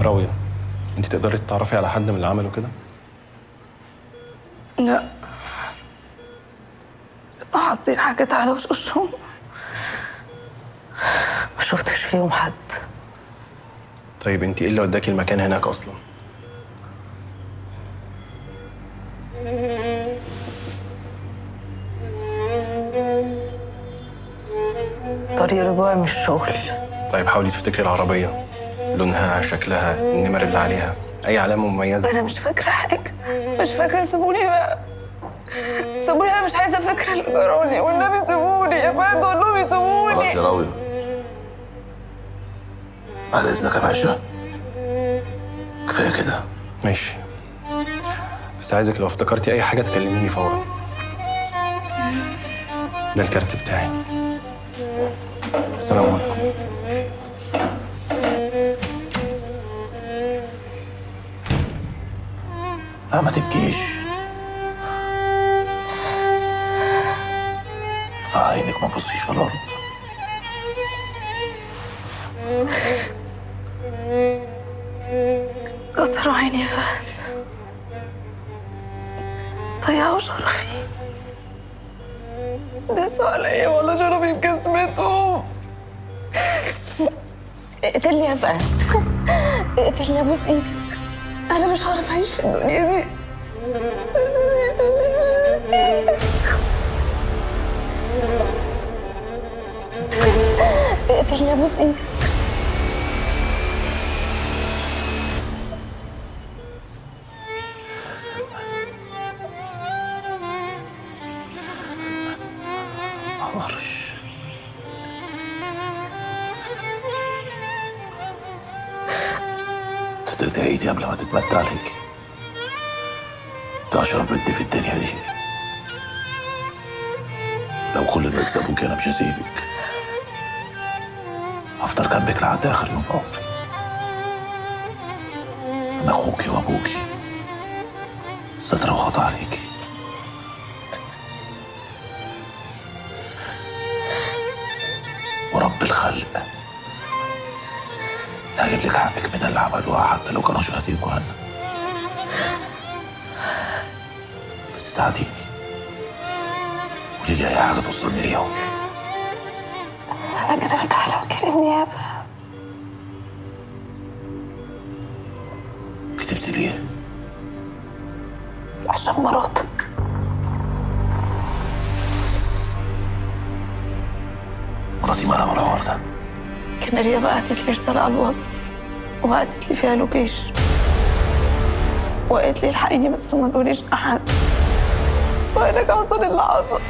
راوية، انت تقدري تتعرفي على حد من اللي عملوا كده؟ لا، حاطين حاجات على وشوشهم، ما شفتش فيهم حد. طيب انت ايه اللي وداكي المكان هناك اصلا؟ طريق رجوعي من الشغل. طيب حاولي تفتكري العربية، لونها، شكلها، النمر اللي عليها، اي علامة مميزة. انا مش فاكره حاجة، مش فاكره. سيبوني بقى، سيبوني، انا مش عايزه فاكره اللي جرالي، والنبي سيبوني يا فهد، والنبي سيبوني. خلاص يا راوية، بعد اذنك يا باشا، كفاية كده. ماشي، بس عايزك لو افتكرتي اي حاجة تكلميني فورا. ده الكارت بتاعي. السلام عليكم. لا ما تبكيش، في عينك ما تبصيش في الارض. كسروا عيني يا فهد، ضيعوا شرفي، داسوا عليا والله شرفي بجسمتهم. اقتلني يا فهد، اقتلني، ابوس ايدك، انا مش هعرف اعيش في الدنيا دي. اقتلني، اقتلني، ابوس ايدك. ما اقدرش. تقطع ايدي قبل ما تتمد عليك. ده اشرف بنت في الدنيا دي. لو كل الناس سابوك انا مش هسيبك، هفضل جنبك لحد اخر يوم في عمري. انا اخوكي وابوكي، ستر وخطأ عليكي. ورب الخلق هجيب لك حقك من اللي عملوها، حتى لو كانوا شياطين جهنم. بس ساعديني، قولي لي اي حاجة توصلني ليهم. انا كتبت على وكيل النيابة. كتبت ليه؟ عشان مراتك. مراتي مالها بالحوار ده؟ كناريا بعتت لي رسالة على الواتس، وبعتت لي فيها location، وقالت لي الحقيني بس ما تقوليش أحد، وأنا حصل اللي حصل.